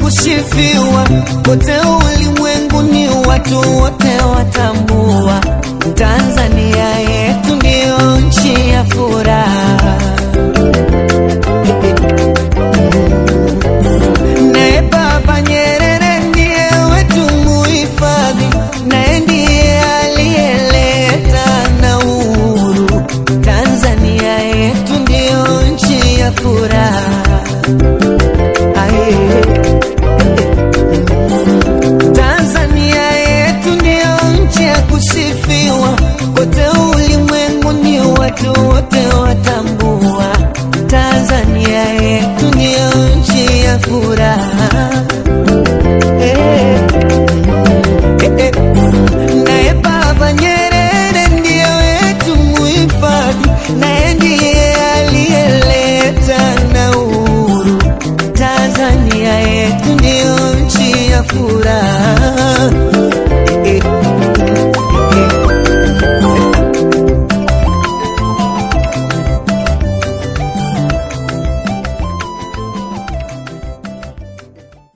Kusifiwa kote ulimwenguni, watu wote watambua, Tanzania yetu ndiyo nchi ya furaha. Naye Baba Nyerere ndiye wetu muhifadhi, naye ndiye aliyeleta na uhuru. Tanzania yetu ndiyo nchi ya furaha. Aye. Tanzania yetu ndiyo nchi ya kusifiwa kote ulimwenguni, watu wote watambua. Tanzania yetu ndiyo nchi ya furaha.